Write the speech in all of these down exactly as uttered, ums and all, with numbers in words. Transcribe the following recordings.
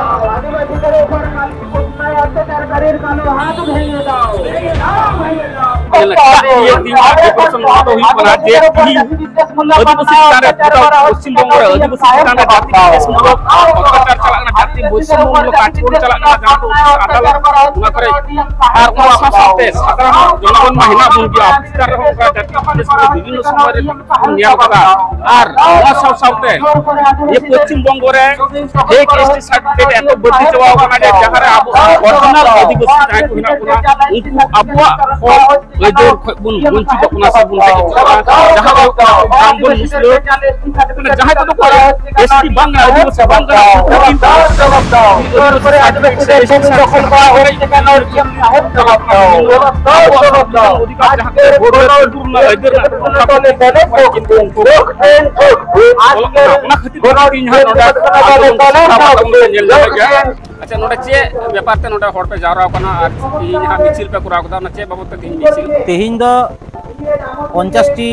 ᱟᱹᱫᱤᱵᱟᱹᱥᱤ ᱠᱚ ᱩᱯᱚᱨ ᱚᱱᱱᱭᱟᱭ ᱚᱛᱛᱟᱪᱟᱨ ᱠᱟᱹᱨᱤ ᱠᱟᱱᱩ ᱦᱟᱛ ᱵᱷᱮᱝᱜᱮ ᱫᱟᱣ᱾ ᱧᱮᱞ ᱞᱮᱠᱷᱟᱱ ᱤᱭᱟᱹ ᱛᱤᱧ ᱟᱨ ᱵᱤᱯᱚᱨᱥᱚᱱ ᱱᱚᱣᱟ ᱫᱚ ᱦᱩᱭᱩᱜ ᱠᱟᱱᱟ ᱡᱮ ᱛᱤᱦᱤᱧ ᱟᱹᱫᱤᱵᱟᱹᱥᱤ ᱪᱮᱛᱟᱱ ᱨᱮ, ᱜᱚᱴᱟ ᱯᱚᱥᱪᱤᱢ ᱵᱚᱝᱜᱚ ᱨᱮ ᱟᱹᱫᱤᱵᱟᱹᱥᱤ ᱪᱮᱛᱟᱱ ᱨᱮ ᱡᱟᱹᱛᱤ ᱵᱤᱫᱽᱫᱮᱥ ᱢᱩᱞᱚᱠ ᱚᱛᱛᱟᱪᱟᱨ ᱪᱟᱞᱟᱜ ᱠᱟᱱᱟ, ᱡᱟᱹᱛᱤ ᱵᱳᱭᱥᱚᱢᱢᱚ ᱢᱩᱞᱚᱠ ᱟᱪᱨᱚᱱ ᱪᱟᱞᱟᱜ ᱠᱟᱱᱟ, ᱡᱟᱦᱟᱸ ᱫᱚ ᱩᱪᱪᱚᱛᱚᱢ ᱟᱫᱟᱞᱚᱛ ᱚᱱᱟ ᱠᱚᱨᱮ, ᱟᱨ ᱚᱱᱟ ᱥᱟᱶ ᱥᱟᱶᱛᱮ ᱥᱟᱫᱷᱟᱨᱚᱱ ᱡᱚᱱᱚᱜᱚᱱ ᱢᱟ ᱦᱮᱱᱟᱜ ᱵᱚᱱ ᱜᱮᱭᱟ, ᱟᱵᱚ ᱪᱮᱛᱟᱱ ᱨᱮᱦᱚᱸ ᱚᱱᱠᱟ ᱡᱟᱹᱛᱤ ᱵᱤᱫᱽᱫᱮᱥ ᱢᱩᱞᱚᱠ ᱵᱤᱵᱷᱤᱱᱱᱚ ᱥᱚᱢᱚᱭ ᱨᱮ ᱧᱮᱞ ᱠᱟᱫᱟ᱾ ᱟᱨ ᱚᱱᱟ ᱥᱟᱶ ᱥᱟᱶᱛᱮ ᱱᱤᱭᱟᱹ ᱯᱚᱥᱪᱤᱢ ᱵᱚᱝᱜᱚ ᱨᱮ ᱯᱷᱮᱠ ᱮᱥ ᱴᱤ ᱥᱟᱨᱴᱤᱯᱷᱤᱠᱮᱴ ᱮᱛᱚ ᱵᱟᱹᱲᱛᱤ ᱪᱟᱵᱟᱣ ᱠᱟᱱᱟ ᱡᱮ ᱡᱟᱦᱟᱸ ᱨᱮ ᱟᱵᱚ ᱚᱨᱤᱡᱤᱱᱟᱞ ᱟᱹᱫᱤᱵᱟᱹᱥᱤ ᱡᱟᱦᱟᱸᱭ ᱠᱚ ᱦᱮᱱᱟᱜ ᱵᱚᱱᱟ, ᱩᱱᱠᱩ ᱟᱵᱚᱣᱟᱜ ᱦᱚᱠ ᱟᱹᱭᱫᱟᱹᱨ ᱠᱷᱚᱱ ᱵᱚᱱ ᱵᱚᱧᱪᱤᱛᱚᱜ ᱠᱟᱱᱟ ᱥᱮ ᱵᱚᱱ ᱨᱮᱡ ᱦᱚᱪᱚᱜ ᱠᱟᱱᱟ, ᱡᱟᱦᱟᱸ ᱫᱚ ᱦᱩᱭᱩᱜ ᱠᱟᱱᱟ ᱵᱨᱟᱦᱢᱚᱱ ᱢᱩᱥᱞᱟᱹ, ᱢᱟᱱᱮ ᱡᱟᱦᱟᱸᱭ ᱠᱚᱫᱚ ᱠᱚ ᱮᱥ ᱴᱤ ᱵᱟᱝ ᱠᱟᱱᱟ, ᱟᱹᱫᱤᱵᱟᱹᱥᱤ ᱵᱟᱝ ᱠᱟᱱᱟ, ᱩᱱᱠᱩ ᱠᱤᱱᱛᱩ ᱟᱹᱫᱤᱵᱟᱹᱥᱤ ᱥᱟᱨᱴᱤᱯᱷᱤᱠᱮᱴ ᱥᱮ ᱮᱥ ᱴᱤ ᱥᱟᱨᱴᱤᱯᱷᱤᱠᱮᱴ ᱪᱟᱞᱟᱜ ᱠᱟᱱᱟ, ᱟᱵᱚᱣᱟᱜ ᱥᱚᱝᱵᱤᱫᱷᱟᱱ ᱚᱫᱷᱤᱠᱟᱨ ᱡᱟᱦᱟᱸ ᱠᱚ ᱵᱷᱳᱴ ᱨᱮ ᱛᱩᱞᱩᱡ ᱨᱮᱱᱟᱜ ᱟᱹᱭᱫᱟᱹᱨ ᱢᱮᱱᱟᱜ ᱛᱟᱵᱚᱱᱟ, ᱠᱤᱱᱛᱩ ᱩᱱᱠᱩ ᱚᱞᱚᱜ ᱠᱟᱱᱟ᱾ ᱚᱱᱟ ᱠᱷᱟᱹᱛᱤᱨ ᱛᱮ ᱛᱮᱦᱮᱧ ᱦᱟᱸᱜ ᱱᱚᱰᱮ ᱟᱵᱚ ᱵᱚᱱ ᱥᱟᱯᱲᱟᱣ ᱠᱟᱛᱮ ᱵᱚᱱ ᱧᱮᱞ ᱧᱟᱢᱮᱫ ᱜᱮᱭᱟ᱾ ᱟᱪᱪᱷᱟ, ᱱᱚᱰᱮ ᱪᱮᱫ ᱵᱮᱯᱟᱨ ᱛᱮ ᱱᱚᱰᱮ ᱦᱚᱲ ᱯᱮ ᱡᱟᱣᱨᱟ ᱟᱠᱟᱱᱟ ᱟᱨ ᱛᱮᱦᱮᱧ ᱦᱟᱸᱜ ᱢᱤᱪᱷᱤᱞ ᱯᱮ ᱠᱚᱨᱟᱣ ᱠᱮᱫᱟ, ᱚᱱᱟ ᱪᱮᱫ ᱵᱟᱵᱚᱫ ᱛᱮ ᱛᱮᱦᱮᱧ ᱢᱤᱪᱷᱤᱞ? ᱛᱮᱦᱮᱧ ᱫᱚ ᱯᱚᱧᱪᱟᱥ ᱴᱤ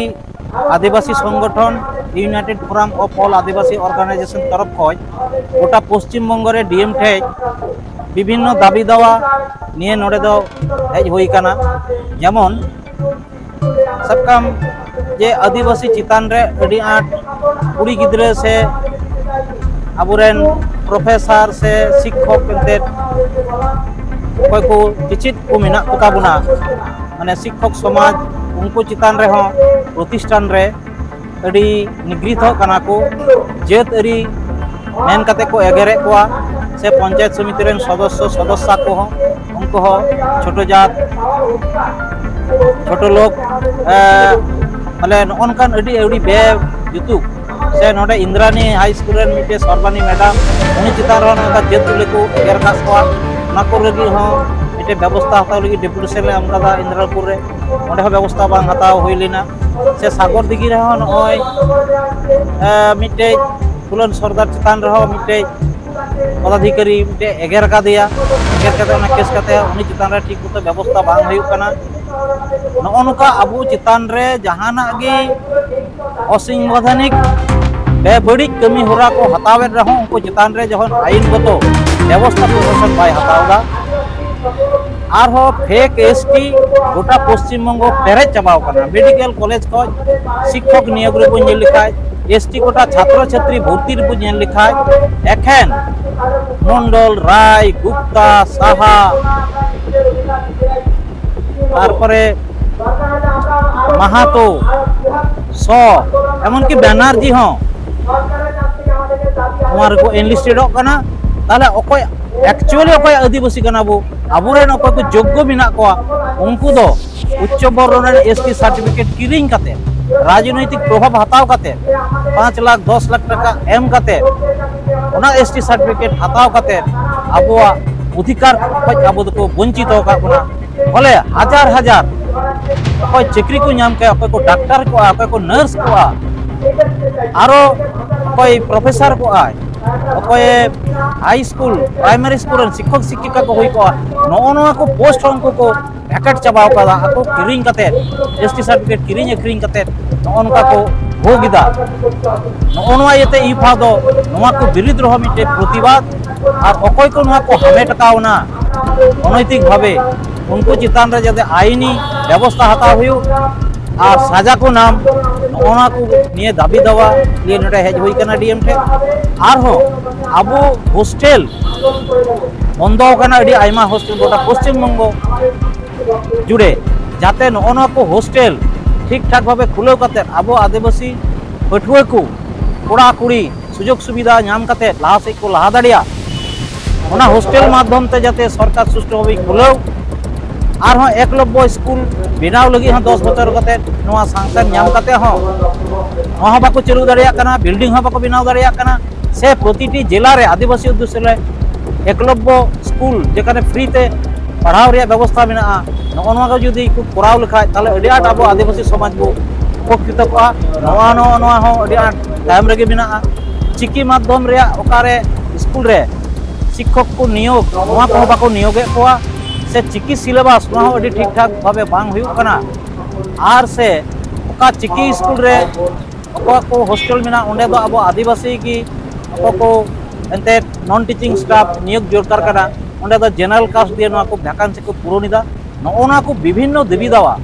ᱟᱹᱫᱤᱵᱟᱹᱥᱤ ᱥᱚᱝᱜᱚᱴᱷᱚᱱ, United Forum of All Adivasi Organization ᱛᱚᱨᱚᱯ ᱠᱷᱚᱱ ᱜᱚᱴᱟ ᱯᱚᱥᱪᱤᱢ ᱵᱚᱝᱜᱚ ᱨᱮ ᱰᱤ ᱮᱢ ᱴᱷᱮᱡ ᱵᱤᱵᱷᱤᱱᱱᱚ ᱫᱟᱹᱵᱤ ᱫᱟᱣᱟ ᱱᱤᱭᱮ ᱱᱚᱰᱮ ᱫᱚ ᱦᱮᱡ ᱦᱩᱭ ᱟᱠᱟᱱᱟ᱾ ᱡᱮᱢᱚᱱ ᱥᱟᱵ ᱠᱟᱢ ᱡᱮ ᱟᱹᱫᱤᱵᱟᱹᱥᱤ ᱪᱮᱛᱟᱱ ᱨᱮ ᱟᱹᱰᱤ ᱟᱸᱴ ᱠᱩᱲᱤ ᱜᱤᱫᱽᱨᱟᱹ ᱥᱮ ᱟᱵᱚᱨᱮᱱ ᱯᱨᱚᱯᱷᱮᱥᱟᱨ ᱥᱮ ᱥᱤᱠᱠᱷᱚᱠ ᱮᱱᱛᱮᱫ ᱚᱠᱚᱭ ᱠᱚ ᱪᱮᱪᱮᱫ ᱠᱚ ᱢᱮᱱᱟᱜ ᱠᱚᱛᱟ ᱵᱚᱱᱟ, ᱢᱟᱱᱮ ᱥᱤᱠᱠᱷᱚᱠ ᱥᱚᱢᱟᱡᱽ, ᱩᱱᱠᱩ ᱪᱮᱛᱟᱱ ᱨᱮᱦᱚᱸ ᱯᱨᱚᱛᱤᱥᱴᱷᱟᱱ ᱨᱮ ᱟᱹᱰᱤ ᱱᱤᱜᱨᱤᱛᱚᱜ ᱠᱟᱱᱟ ᱠᱚ, ᱡᱟᱹᱛ ᱟᱹᱨᱤ ᱢᱮᱱ ᱠᱟᱛᱮ ᱠᱚ ᱮᱜᱮᱨᱮᱫ ᱠᱚᱣᱟ, ᱥᱮ ᱯᱚᱧᱪᱟᱭᱮᱛ ᱥᱚᱢᱤᱛᱤ ᱨᱮᱱ ᱥᱚᱫᱚᱥᱥᱚ ᱥᱚᱫᱚᱥᱥᱟ ᱠᱚᱦᱚᱸ, ᱩᱱᱠᱩ ᱦᱚᱸ ᱪᱷᱳᱴᱳ ᱡᱟᱛ, ᱪᱷᱳᱴᱳ ᱞᱳᱠ, ᱮ, ᱵᱚᱞᱮ ᱱᱚᱜᱼᱚ ᱱᱚᱝᱠᱟᱱ ᱟᱹᱰᱤ, ᱟᱹᱰᱤ ᱵᱮ ᱡᱩᱛᱩᱜ᱾ ᱥᱮ ᱱᱚᱰᱮ ᱤᱱᱫᱨᱟᱱᱤ ᱦᱟᱭ ᱥᱠᱩᱞ ᱨᱮᱱ ᱢᱤᱫᱴᱮᱡ ᱥᱚᱨᱵᱟᱱᱤ ᱢᱮᱰᱟᱢ, ᱩᱱᱤ ᱪᱮᱛᱟᱱ ᱨᱮᱦᱚᱸ ᱱᱚᱝᱠᱟ ᱡᱟᱹᱛ ᱛᱩᱞᱟᱹ ᱠᱚ ᱮᱜᱮᱨ ᱟᱠᱟᱫ ᱠᱚᱣᱟ᱾ ᱚᱱᱟ ᱠᱚ ᱞᱟᱹᱜᱤᱫ ᱦᱚᱸ ᱢᱤᱫᱴᱮᱡ ᱵᱮᱵᱚᱥᱛᱷᱟ ᱦᱟᱛᱟᱣ ᱞᱟᱹᱜᱤᱫ ᱰᱮᱯᱩᱴᱮᱥᱚᱱ ᱞᱮ ᱮᱢ ᱠᱟᱫᱟ ᱤᱱᱫᱨᱟᱞᱯᱩᱨ ᱨᱮ, ᱚᱸᱰᱮ ᱦᱚᱸ ᱵᱮᱵᱚᱥᱛᱷᱟ ᱵᱟᱝ ᱦᱟᱛᱟᱣ ᱦᱩᱭ ᱞᱮᱱᱟ᱾ ᱥᱮ ᱥᱟᱜᱚᱨ ᱫᱤᱜᱷᱤ ᱨᱮᱦᱚᱸ ᱱᱚᱜᱼᱚᱭ, ᱮ, ᱢᱤᱫᱴᱮᱡ ᱯᱷᱩᱞᱚᱱ ᱥᱚᱨᱫᱟᱨ ᱪᱮᱛᱟᱱ ᱨᱮᱦᱚᱸ ᱢᱤᱫᱴᱮᱡ ᱯᱚᱫᱟᱫᱷᱤᱠᱟᱨᱤ ᱢᱤᱫᱴᱮᱡ ᱮᱜᱮᱨ ᱟᱠᱟᱫᱮᱭᱟ᱾ ᱮᱜᱮᱨ ᱠᱟᱛᱮ ᱚᱱᱟ ᱠᱮᱥ ᱠᱟᱛᱮ ᱩᱱᱤ ᱪᱮᱛᱟᱱ ᱨᱮ ᱴᱷᱤᱠ ᱢᱚᱛᱚ ᱵᱮᱵᱚᱥᱛᱷᱟ ᱵᱟᱝ ᱦᱩᱭᱩᱜ ᱠᱟᱱᱟ᱾ ᱱᱚᱜᱼᱚ ᱱᱚᱝᱠᱟ ᱟᱵᱚ ᱪᱮᱛᱟᱱ ᱨᱮ ᱡᱟᱦᱟᱱᱟᱜ ᱜᱮ ᱚᱥᱟᱝᱵᱤᱫᱷᱟᱱᱤᱠ ᱵᱮᱵᱟᱹᱲᱤᱡ ᱠᱟᱹᱢᱤ ᱦᱚᱨᱟ ᱠᱚ ᱦᱟᱛᱟᱣᱮᱫ ᱨᱮᱦᱚᱸ, ᱩᱱᱠᱩ ᱪᱮᱛᱟᱱ ᱨᱮ ᱡᱚᱠᱷᱚᱱ ᱟᱭᱤᱱ ᱜᱚᱛᱚ ᱵᱮᱵᱚᱥᱛᱷᱟ ᱯᱨᱚᱥᱟᱥᱚᱱ ᱵᱟᱭ ᱦᱟᱛᱟᱣ ᱮᱫᱟ, ᱟᱨᱦᱚᱸ ᱯᱷᱮᱠ ᱮᱥᱴᱤ ᱜᱚᱴᱟ ᱯᱚᱥᱪᱤᱢ ᱵᱚᱝᱜᱚ ᱯᱮᱨᱮᱡ ᱪᱟᱵᱟᱣ ᱠᱟᱱᱟ᱾ ᱢᱮᱰᱤᱠᱮᱞ ᱠᱚᱞᱮᱡᱽ ᱠᱷᱚᱱ ᱥᱤᱠᱠᱷᱚᱠ ᱱᱤᱭᱳᱜ ᱨᱮᱵᱚᱱ ᱧᱮᱞ ᱞᱮᱠᱷᱟᱱ, ᱮᱥᱴᱤ ᱠᱚᱴᱟ ᱪᱷᱟᱛᱨᱚ ᱪᱷᱟᱛᱨᱤ ᱵᱷᱚᱨᱛᱤ ᱨᱮᱵᱚᱱ ᱧᱮᱞ ᱞᱮᱠᱷᱟᱱ, ᱮᱠᱷᱮᱱ ᱢᱚᱱᱰᱚᱞ, ᱨᱟᱭ, ᱜᱩᱯᱛᱟ, ᱥᱟᱦᱟ, ᱛᱟᱨᱯᱚᱨᱮ ᱢᱟᱦᱟᱛᱳ, ᱥᱚ, ᱮᱢᱚᱱᱠᱤ ᱵᱮᱱᱟᱨᱡᱤ ᱦᱚᱸ ᱱᱚᱣᱟ ᱨᱮᱠᱚ ᱮᱱᱞᱤᱥᱴᱮᱰᱚᱜ ᱠᱟᱱᱟ᱾ ᱛᱟᱦᱚᱞᱮ ᱚᱠᱚᱭ ᱮᱠᱪᱩᱭᱟᱞᱤ ᱚᱠᱚᱭ ᱟᱹᱫᱤᱵᱟᱹᱥᱤ ᱠᱟᱱᱟ ᱵᱚ, ᱟᱵᱚᱨᱮᱱ ᱚᱠᱚᱭ ᱠᱚ ᱡᱳᱜᱽᱜᱚ ᱢᱮᱱᱟᱜ ᱠᱚᱣᱟ, ᱩᱱᱠᱩ ᱫᱚ ᱩᱪᱪᱚ ᱵᱚᱨᱱᱚ ᱨᱮᱱ ᱮᱥᱴᱤ ᱥᱟᱨᱴᱤᱯᱷᱤᱠᱮᱴ ᱠᱤᱨᱤᱧ ᱠᱟᱛᱮ, ᱨᱟᱡᱽᱱᱳᱭᱛᱤᱠ ᱯᱨᱚᱵᱷᱟᱵᱽ ᱦᱟᱛᱟᱣ ᱠᱟᱛᱮ, ᱯᱟᱸᱪ ᱞᱟᱠᱷ ᱫᱚᱥ ᱞᱟᱠᱷ ᱴᱟᱠᱟ ᱮᱢ ᱠᱟᱛᱮ, ᱚᱱᱟ ᱮᱥᱴᱤ ᱥᱟᱨᱴᱤᱯᱷᱤᱠᱮᱴ ᱦᱟᱛᱟᱣ ᱠᱟᱛᱮ ᱟᱵᱚᱣᱟᱜ ᱚᱫᱷᱤᱠᱟᱨ ᱠᱷᱚᱱ ᱟᱵᱚ ᱫᱚᱠᱚ ᱵᱚᱧᱪᱤᱛ ᱟᱠᱟᱫ ᱵᱚᱱᱟ᱾ ᱵᱚᱞᱮ ᱦᱟᱡᱟᱨ ᱦᱟᱡᱟᱨ ᱚᱠᱚᱭ ᱪᱟᱹᱠᱨᱤ ᱠᱚ ᱧᱟᱢ ᱠᱮᱫ, ᱚᱠᱚᱭ ᱠᱚ ᱰᱟᱠᱛᱟᱨ ᱠᱚᱜᱼᱟ, ᱚᱠᱚᱭ ᱠᱚ ᱱᱟᱨᱥ ᱠᱚᱜᱼᱟ, ᱟᱨᱚ ᱚᱠᱚᱭ ᱯᱨᱚᱯᱷᱮᱥᱚᱨ ᱠᱚᱜᱼᱟᱭ, ᱚᱠᱚᱭ ᱦᱟᱭ ᱥᱠᱩᱞ, ᱯᱨᱟᱭᱢᱟᱨᱤ ᱥᱠᱩᱞ ᱨᱮᱱ ᱥᱤᱠᱠᱷᱚᱠ ᱥᱤᱠᱠᱷᱤᱠᱟ ᱠᱚ ᱦᱩᱭ ᱠᱚᱜᱼᱟ, ᱱᱚᱜᱼᱚ ᱱᱚᱣᱟ ᱠᱚ ᱯᱳᱥᱴ ᱦᱚᱸ ᱩᱱᱠᱩ ᱠᱚ ᱵᱷᱮᱠᱮᱴ ᱪᱟᱵᱟᱣ ᱠᱟᱫᱟ᱾ ᱟᱠᱚ ᱠᱤᱨᱤᱧ ᱠᱟᱛᱮ, ᱮᱥᱴᱤ ᱥᱟᱨᱴᱤᱯᱷᱤᱠᱮᱴ ᱠᱤᱨᱤᱧ ᱟᱹᱠᱷᱨᱤᱧ ᱠᱟᱛᱮ ᱱᱚᱜᱼᱚ ᱱᱚᱝᱠᱟ ᱠᱚ ᱵᱷᱳᱜᱽ ᱮᱫᱟ᱾ ᱱᱚᱜᱼᱚ ᱱᱚᱣᱟ ᱤᱭᱟᱹᱛᱮ ᱤᱭᱩᱯᱷᱟ ᱫᱚ ᱱᱚᱣᱟ ᱠᱚ ᱵᱤᱨᱩᱫᱽ ᱨᱮᱦᱚᱸ ᱢᱤᱫᱴᱮᱱ ᱯᱨᱚᱛᱤᱵᱟᱫ, ᱟᱨ ᱚᱠᱚᱭ ᱠᱚ ᱱᱚᱣᱟ ᱠᱚ ᱦᱟᱢᱮᱴ ᱠᱟᱣᱱᱟ ᱚᱱᱚᱭᱛᱤᱠ ᱵᱷᱟᱵᱮ, ᱩᱱᱠᱩ ᱪᱮᱛᱟᱱ ᱨᱮ ᱡᱟᱛᱮ ᱟᱭᱤᱱᱤ ᱵᱮᱵᱚᱥᱛᱷᱟ ᱦᱟᱛᱟᱣ ᱦᱩᱭᱩᱜ ᱟᱨ ᱥᱟᱡᱟ ᱠᱚ ᱧᱟᱢ, ᱱᱚᱜᱼᱚ ᱱᱚᱣᱟ ᱠᱚ ᱱᱤᱭᱮ ᱫᱟᱹᱵᱤ ᱫᱟᱣᱟ ᱱᱤᱭᱮ ᱱᱚᱰᱮ ᱦᱮᱡ ᱦᱩᱭ ᱠᱟᱱᱟ ᱰᱤ ᱮᱢ ᱴᱷᱮᱱ᱾ ᱟᱨᱦᱚᱸ ᱟᱵᱚ ᱦᱳᱥᱴᱮᱞ ᱵᱚᱱᱫᱚ ᱟᱠᱟᱱᱟ, ᱟᱹᱰᱤ ᱟᱭᱢᱟ ᱦᱳᱥᱴᱮᱞ ᱜᱚᱴᱟ ᱯᱚᱥᱪᱤᱢ ᱵᱚᱝᱜᱚ ᱡᱩᱲᱮ, ᱡᱟᱛᱮ ᱱᱚᱜᱼᱚ ᱱᱚᱣᱟ ᱠᱚ ᱦᱳᱥᱴᱮᱞ ᱴᱷᱤᱠ ᱴᱷᱟᱠ ᱵᱷᱟᱵᱮ ᱠᱷᱩᱞᱟᱹᱣ ᱠᱟᱛᱮ ᱟᱵᱚ ᱟᱹᱫᱤᱵᱟᱹᱥᱤ ᱯᱟᱹᱴᱷᱩᱣᱟᱹ ᱠᱚ, ᱠᱚᱲᱟ ᱠᱩᱲᱤ ᱥᱩᱡᱳᱜᱽ ᱥᱩᱵᱤᱫᱷᱟ ᱧᱟᱢ ᱠᱟᱛᱮ ᱞᱟᱦᱟ ᱥᱮᱫ ᱠᱚ ᱞᱟᱦᱟ ᱫᱟᱲᱮᱭᱟᱜ, ᱚᱱᱟ ᱦᱳᱥᱴᱮᱞ ᱢᱟᱫᱽᱫᱷᱚᱢ ᱛᱮ ᱡᱟᱛᱮ ᱥᱚᱨᱠᱟᱨ ᱥᱩᱥᱴᱷᱩ ᱵᱷᱟᱵᱮ ᱠᱷᱩᱞᱟᱹᱣ᱾ ᱟᱨᱦᱚᱸ ᱮᱠᱞᱚᱵᱽᱵᱚ ᱥᱠᱩᱞ ᱵᱮᱱᱟᱣ ᱞᱟᱹᱜᱤᱫ ᱦᱚᱸ ᱫᱚᱥ ᱵᱚᱪᱷᱚᱨ ᱠᱟᱛᱮ ᱱᱚᱣᱟ ᱥᱟᱝᱥᱟᱱ ᱧᱟᱢ ᱠᱟᱛᱮ ᱦᱚᱸ ᱱᱚᱣᱟ ᱦᱚᱸ ᱵᱟᱠᱚ ᱪᱟᱹᱞᱩ ᱫᱟᱲᱮᱭᱟᱜ ᱠᱟᱱᱟ, ᱵᱤᱞᱰᱤᱝ ᱦᱚᱸ ᱵᱟᱠᱚ ᱵᱮᱱᱟᱣ ᱫᱟᱲᱮᱭᱟᱜ ᱠᱟᱱᱟ᱾ ᱥᱮ ᱯᱨᱚᱛᱤᱴᱤ ᱡᱮᱞᱟ ᱨᱮ ᱟᱹᱫᱤᱵᱟᱹᱥᱤ ᱩᱫᱽᱫᱮᱥᱥᱚ ᱨᱮ ᱮᱠᱞᱚᱵᱽᱵᱚ ᱥᱠᱩᱞ, ᱡᱮᱠᱷᱟᱱᱮ ᱯᱷᱨᱤ ᱛᱮ ᱯᱟᱲᱦᱟᱣ ᱨᱮᱭᱟᱜ ᱵᱮᱵᱚᱥᱛᱷᱟ ᱢᱮᱱᱟᱜᱼᱟ, ᱱᱚᱜᱼᱚ ᱱᱚᱣᱟ ᱠᱚ ᱡᱩᱫᱤ ᱠᱚ ᱠᱚᱨᱟᱣ ᱞᱮᱠᱷᱟᱡ, ᱛᱟᱦᱚᱞᱮ ᱟᱹᱰᱤ ᱟᱸᱴ ᱟᱵᱚ ᱟᱹᱫᱤᱵᱟᱹᱥᱤ ᱥᱚᱢᱟᱡᱽ ᱵᱚ ᱩᱯᱚᱠᱨᱤᱛᱚ ᱠᱚᱜᱼᱟ᱾ ᱱᱚᱣᱟ, ᱱᱚᱣᱟ, ᱱᱚᱣᱟ ᱦᱚᱸ ᱟᱹᱰᱤ ᱟᱸᱴ ᱛᱟᱭᱚᱢ ᱨᱮᱜᱮ ᱢᱮᱱᱟᱜᱼᱟ᱾ ᱪᱤᱠᱤ ᱢᱟᱫᱽᱫᱷᱚᱢ ᱨᱮᱭᱟᱜ ᱚᱠᱟᱨᱮ ᱥᱠᱩᱞ ᱨᱮ ᱥᱤᱠᱠᱷᱚᱠ ᱠᱚ ᱱᱤᱭᱳᱜᱽ, ᱱᱚᱣᱟ ᱠᱚᱦᱚᱸ ᱵᱟᱠᱚ ᱱᱤᱭᱳᱜᱮᱫ ᱠᱚᱣᱟ, ᱥᱮ ᱪᱤᱠᱤ ᱥᱤᱞᱮᱵᱟᱥ ᱱᱚᱣᱟ ᱦᱚᱸ ᱟᱹᱰᱤ ᱴᱷᱤᱠ ᱴᱷᱟᱠ ᱵᱷᱟᱵᱮ ᱵᱟᱝ ᱦᱩᱭᱩᱜ ᱠᱟᱱᱟ, ᱟᱨ ᱥᱮ ᱚᱠᱟ ᱪᱤᱠᱤ ᱥᱠᱩᱞ ᱨᱮ ᱚᱠᱚᱭ ᱠᱚ ᱦᱳᱥᱴᱮᱞ ᱢᱮᱱᱟᱜᱼᱟ, ᱚᱸᱰᱮ ᱫᱚ ᱟᱵᱚ ᱟᱹᱫᱤᱵᱟᱹᱥᱤ ᱜᱮ ᱚᱠᱚᱭ ᱠᱚ ᱮᱱᱛᱮᱫ ᱱᱚᱱ ᱴᱤᱪᱤᱝ ᱥᱴᱟᱯ ᱱᱤᱭᱳᱜᱽ ᱫᱚᱨᱠᱟᱨ ᱠᱟᱱᱟ, ᱚᱸᱰᱮ ᱫᱚ ᱡᱮᱱᱟᱨᱮᱞ ᱠᱟᱥᱴ ᱫᱤᱭᱮ ᱱᱚᱣᱟ ᱠᱚ ᱵᱷᱮᱠᱟᱱᱥᱤ ᱠᱚ ᱯᱩᱨᱚᱱ ᱮᱫᱟ᱾ ᱱᱚᱜᱼᱚ ᱱᱚᱣᱟ ᱠᱚ ᱵᱤᱵᱷᱤᱱᱱᱚ ᱫᱟᱹᱵᱤ ᱫᱟᱣᱟ,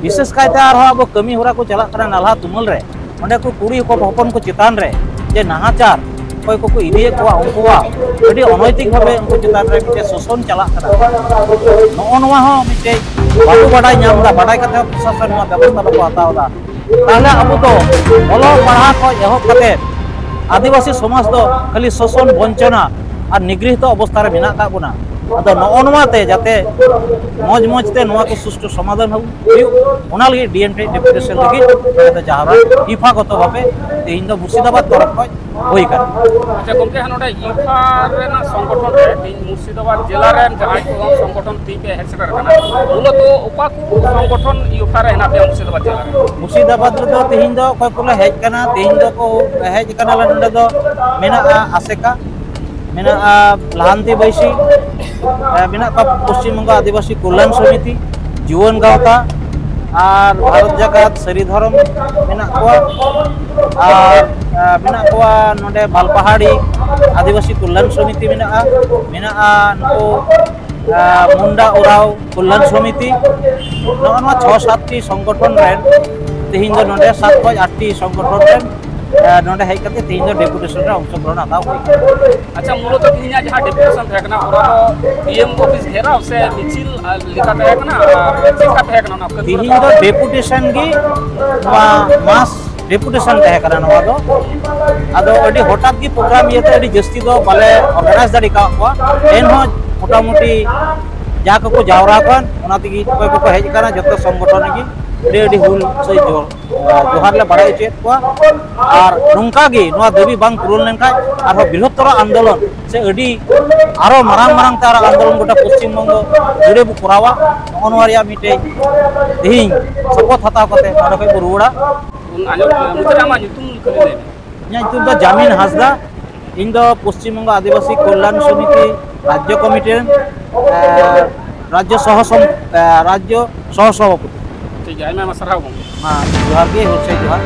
ᱵᱤᱥᱮᱥ ᱠᱟᱭᱛᱮ ᱟᱨᱦᱚᱸ ᱟᱵᱚ ᱠᱟᱹᱢᱤ ᱦᱚᱨᱟ ᱠᱚ ᱪᱟᱞᱟᱜ ᱠᱟᱱᱟ ᱱᱟᱞᱦᱟ ᱛᱩᱢᱟᱹᱞ ᱨᱮ, ᱚᱸᱰᱮ ᱠᱚ ᱠᱩᱲᱤ ᱦᱚᱯᱚᱱ ᱦᱚᱯᱚᱱ ᱠᱚ ᱪᱮᱛᱟᱱ ᱨᱮ ᱡᱮ ᱱᱟᱦᱟᱪᱟᱨ, ᱚᱠᱚᱭ ᱠᱚᱠᱚ ᱤᱫᱤᱭᱮᱫ ᱠᱚᱣᱟ ᱩᱱᱠᱩᱣᱟᱜ ᱟᱹᱰᱤ ᱚᱱᱳᱭᱛᱤᱠ ᱵᱷᱟᱵᱮ ᱩᱱᱠᱩ ᱪᱮᱛᱟᱱ ᱨᱮ ᱢᱤᱫᱴᱮᱡ ᱥᱳᱥᱚᱱ ᱪᱟᱞᱟᱜ ᱠᱟᱱᱟ᱾ ᱱᱚᱜᱼᱚ ᱱᱚᱣᱟ ᱦᱚᱸ ᱢᱤᱫᱴᱮᱡ ᱵᱟᱠᱚ ᱵᱟᱰᱟᱭ ᱧᱟᱢ ᱮᱫᱟ, ᱵᱟᱰᱟᱭ ᱠᱟᱛᱮ ᱦᱚᱸ ᱯᱨᱚᱥᱟᱥᱚᱱ ᱱᱚᱣᱟ ᱵᱮᱵᱚᱥᱛᱷᱟ ᱵᱟᱠᱚ ᱦᱟᱛᱟᱣ ᱮᱫᱟ᱾ ᱛᱟᱦᱞᱮ ᱟᱵᱚ ᱫᱚ ᱚᱞᱚᱜ ᱯᱟᱲᱦᱟᱜ ᱠᱷᱚᱱ ᱮᱦᱚᱵ ᱠᱟᱛᱮ ᱟᱹᱫᱤᱵᱟᱹᱥᱤ ᱥᱚᱢᱟᱡᱽ ᱫᱚ ᱠᱷᱟᱹᱞᱤ ᱥᱳᱥᱚᱱ ᱵᱚᱧᱪᱚᱱᱟ ᱟᱨ ᱱᱤᱜᱨᱤᱦᱤᱛᱚ ᱚᱵᱚᱥᱛᱷᱟ ᱨᱮ ᱢᱮᱱᱟᱜ ᱟᱠᱟᱫ ᱵᱚᱱᱟ᱾ ᱟᱫᱚ ᱱᱚᱜᱼᱚ ᱱᱚᱣᱟ ᱛᱮ ᱡᱟᱛᱮ ᱢᱚᱡᱽ ᱢᱚᱡᱽ ᱛᱮ ᱱᱚᱣᱟ ᱠᱚ ᱥᱩᱥᱴᱷᱩ ᱥᱚᱢᱟᱫᱷᱟᱱ ᱦᱩᱭᱩᱜ, ᱚᱱᱟ ᱞᱟᱹᱜᱤᱫ ᱰᱤ ᱮᱱ ᱴᱤ ᱰᱮᱯᱩᱴᱮᱥᱚᱱ ᱞᱟᱹᱜᱤᱫ ᱱᱚᱰᱮ ᱫᱚ ᱡᱟᱣᱨᱟ ᱤᱯᱷᱟ ᱜᱚᱛᱚ ᱵᱷᱟᱵᱮ ᱛᱮᱦᱮᱧ ᱫᱚ ᱢᱩᱨᱥᱤᱫᱟᱵᱟᱫᱽ ᱛᱚᱨᱚᱯ ᱠᱷᱚᱱ ᱦᱩᱭ ᱟᱠᱟᱱᱟ᱾ ᱟᱪᱪᱷᱟ ᱜᱚᱢᱠᱮ, ᱱᱚᱰᱮ ᱤᱯᱷᱟ ᱨᱮᱱᱟᱜ ᱥᱚᱝᱜᱚᱴᱷᱚᱱ ᱨᱮ ᱛᱮᱦᱮᱧ ᱢᱩᱨᱥᱤᱫᱟᱵᱟᱫᱽ ᱡᱮᱞᱟ ᱨᱮᱱ ᱡᱟᱦᱟᱸᱭ ᱠᱚ ᱥᱚᱝᱜᱚᱴᱷᱚᱱ ᱛᱮᱦᱮᱧ ᱯᱮ ᱦᱮᱡ ᱥᱮᱴᱮᱨ ᱟᱠᱟᱱᱟ, ᱢᱩᱞᱚᱛᱚ ᱚᱠᱟ ᱠᱚ ᱥᱚᱝᱜᱚᱴᱷᱚᱱ ᱤᱯᱷᱟ ᱨᱮ ᱦᱮᱱᱟᱜ ᱯᱮᱭᱟ ᱢᱩᱨᱥᱤᱫᱟᱵᱟᱫᱽ ᱡᱮᱞᱟ ᱨᱮ? ᱢᱩᱨᱥᱤᱫᱟᱵᱟᱫᱽ ᱨᱮᱫᱚ ᱛᱮᱦᱮᱧ ᱫᱚ ᱚᱠᱚᱭ ᱠᱚᱞᱮ ᱦᱮᱡ ᱟᱠᱟᱱᱟ, ᱛᱮᱦᱮᱧ ᱫᱚᱠᱚ ᱦᱮᱡ ᱟᱠᱟᱱᱟᱞᱮ, ᱱᱚᱰᱮ ᱫᱚ ᱢᱮᱱᱟᱜᱼᱟ ᱟᱥᱮᱠᱟ, ᱢᱮᱱᱟᱜᱼᱟ ᱞᱟᱦᱟᱱᱛᱤ ᱵᱟᱹᱭᱥᱤ, ᱮ, ᱢᱮᱱᱟᱜ ᱠᱚᱣᱟ ᱯᱚᱥᱪᱤᱢ ᱵᱚᱝᱜᱚ ᱟᱹᱫᱤᱵᱟᱹᱥᱤ ᱠᱚᱞᱭᱟᱱ ᱥᱚᱢᱤᱛᱤ, ᱡᱩᱣᱟᱹᱱ ᱜᱟᱶᱛᱟ, ᱟᱨ ᱵᱷᱟᱨᱚᱛ ᱡᱟᱠᱟᱛ ᱥᱟᱹᱨᱤ ᱫᱷᱚᱨᱚᱢ ᱢᱮᱱᱟᱜ ᱠᱚᱣᱟ, ᱟᱨ, ᱮ, ᱢᱮᱱᱟᱜ ᱠᱚᱣᱟ ᱱᱚᱰᱮ ᱵᱟᱞᱯᱟᱦᱟᱲᱤ ᱟᱹᱫᱤᱵᱟᱹᱥᱤ ᱠᱚᱞᱭᱟᱱ ᱥᱚᱢᱤᱛᱤ ᱢᱮᱱᱟᱜᱼᱟ, ᱢᱮᱱᱟᱜᱼᱟ ᱱᱩᱠᱩ, ᱮ, ᱢᱩᱱᱰᱟ ᱳᱨᱟᱣ ᱠᱚᱞᱭᱟᱱ ᱥᱚᱢᱤᱛᱤ᱾ ᱱᱚᱜᱼᱚ ᱱᱚᱣᱟ ᱪᱷᱚ ᱥᱟᱛᱴᱤ ᱥᱚᱝᱜᱚᱴᱷᱚᱱ ᱨᱮᱱ ᱛᱮᱦᱮᱧ ᱫᱚ ᱱᱚᱰᱮ ᱥᱟᱛ ᱠᱷᱚᱱ ᱟᱴᱴᱤ ᱥᱚᱝᱜᱚᱴᱷᱚᱱ ᱨᱮᱱ, ᱮ, ᱱᱚᱰᱮ ᱦᱮᱡ ᱠᱟᱛᱮ ᱛᱮᱦᱮᱧ ᱫᱚ ᱰᱮᱯᱩᱴᱮᱥᱚᱱ ᱨᱮ ᱚᱝᱥᱚᱜᱨᱚᱦᱚᱱ ᱦᱟᱛᱟᱣ ᱦᱩᱭ ᱮᱱᱟ᱾ ᱟᱪᱪᱷᱟ, ᱢᱩᱞᱚᱛᱚ ᱛᱮᱦᱮᱧᱟᱜ ᱡᱟᱦᱟᱸ ᱰᱮᱯᱩᱴᱮᱥᱚᱱ ᱛᱟᱦᱮᱸ ᱠᱟᱱᱟ, ᱚᱱᱟ ᱫᱚ ᱰᱤ ᱮᱢ ᱚᱯᱷᱤᱥ ᱜᱷᱮᱨᱟᱣ ᱥᱮ ᱢᱤᱪᱷᱤᱞ, ᱟ, ᱞᱮᱠᱟ ᱛᱟᱦᱮᱸ ᱠᱟᱱᱟ? ᱟᱨ ᱪᱮᱫ ᱞᱮᱠᱟ ᱛᱟᱦᱮᱸ ᱠᱟᱱᱟ ᱚᱱᱟ ᱠᱟᱹᱢᱤ ᱦᱚᱨᱟ? ᱛᱮᱦᱮᱧ ᱫᱚ ᱰᱮᱯᱩᱴᱮᱥᱚᱱ ᱜᱮ, ᱱᱚᱣᱟ ᱢᱟᱥ ᱰᱮᱯᱩᱴᱮᱥᱚᱱ ᱛᱟᱦᱮᱸ ᱠᱟᱱᱟ ᱱᱚᱣᱟ ᱫᱚ᱾ ᱟᱫᱚ ᱟᱹᱰᱤ ᱦᱚᱴᱟᱛ ᱜᱮ ᱯᱨᱳᱜᱨᱟᱢ ᱤᱭᱟᱹᱛᱮ ᱟᱹᱰᱤ ᱡᱟᱹᱥᱛᱤ ᱫᱚ ᱵᱟᱞᱮ ᱚᱨᱜᱟᱱᱟᱭᱤᱡᱽ ᱫᱟᱲᱮ ᱠᱟᱣᱟᱫ ᱠᱚᱣᱟ, ᱮᱱᱦᱚᱸ ᱢᱚᱴᱟᱢᱩᱴᱤ ᱡᱟ ᱠᱚᱠᱚ ᱡᱟᱣᱨᱟ ᱟᱠᱟᱱ, ᱚᱱᱟ ᱛᱮᱜᱮ ᱚᱠᱚᱭ ᱠᱚᱠᱚ ᱦᱮᱡ ᱟᱠᱟᱱᱟ, ᱡᱚᱛᱚ ᱥᱚᱝᱜᱚᱴᱷᱚᱱ ᱨᱮᱜᱮ ᱟᱹᱰᱤ ᱟᱹᱰᱤ ᱦᱩᱞ ᱥᱟᱹᱭ ᱡᱚᱦᱟᱨ ᱡᱚᱦᱟᱨ ᱞᱮ ᱵᱟᱲᱟᱭ ᱦᱚᱪᱚᱭᱮᱫ ᱠᱚᱣᱟ᱾ ᱟᱨ ᱱᱚᱝᱠᱟ ᱜᱮ ᱱᱚᱣᱟ ᱫᱟᱹᱵᱤ ᱵᱟᱝ ᱯᱩᱨᱚᱱ ᱞᱮᱱᱠᱷᱟᱱ ᱟᱨᱦᱚᱸ ᱵᱨᱤᱦᱚᱛᱛᱚᱨ ᱟᱱᱫᱳᱞᱚᱱ ᱥᱮ ᱟᱹᱰᱤ ᱟᱨᱚ ᱢᱟᱨᱟᱝ ᱢᱟᱨᱟᱝ ᱛᱮ ᱟᱨᱚ ᱟᱱᱫᱳᱞᱚᱱ ᱜᱚᱴᱟ ᱯᱚᱥᱪᱤᱢ ᱵᱚᱝᱜᱚ ᱡᱩᱲᱮ ᱵᱚ ᱠᱚᱨᱟᱣᱟ᱾ ᱱᱚᱜᱼᱚ ᱱᱚᱣᱟ ᱨᱮᱭᱟᱜ ᱢᱤᱫᱴᱮᱡ ᱛᱮᱦᱮᱧ ᱥᱚᱯᱚᱛ ᱦᱟᱛᱟᱣ ᱠᱟᱛᱮ ᱱᱚᱰᱮ ᱠᱷᱚᱡ ᱵᱚ ᱨᱩᱣᱟᱹᱲᱟ᱾ ᱟᱸᱡᱚᱢ ᱢᱩᱪᱟᱹᱫ ᱨᱮ ᱟᱢᱟᱜ ᱧᱩᱛᱩᱢ ᱠᱷᱟᱹᱞᱤ ᱞᱟᱹᱭ ᱢᱮ᱾ ᱤᱧᱟᱹᱜ ᱧᱩᱛᱩᱢ ᱫᱚ ᱡᱟᱢᱤᱱ ᱦᱟᱸᱥᱫᱟ᱾ ᱤᱧ ᱫᱚ ᱯᱚᱥᱪᱤᱢ ᱵᱚᱝᱜᱚ ᱟᱹᱫᱤᱵᱟᱹᱥᱤ ᱠᱚᱞᱭᱟᱱ ᱥᱚᱢᱤᱛᱤ ᱨᱟᱡᱽᱡᱚ ᱠᱚᱢᱤᱴᱤ ᱨᱮᱱ, ᱮ, ᱨᱟᱡᱽᱡᱚ ᱥᱚᱦᱚ ᱥᱚᱢ-, ᱮ, ᱨᱟᱡᱽᱡᱚ ᱥᱚᱦᱚ ᱥᱚᱵᱷᱟᱯᱚᱛᱤ᱾ ᱴᱷᱤᱠ ᱜᱮᱭᱟ, ᱟᱭᱢᱟ ᱟᱭᱢᱟ ᱥᱟᱨᱦᱟᱣ ᱜᱚᱢᱠᱮ᱾ ᱢᱟ ᱡᱚᱦᱟᱨ ᱜᱮ, ᱦᱩᱞᱥᱟᱹᱭ ᱡᱚᱦᱟᱨ᱾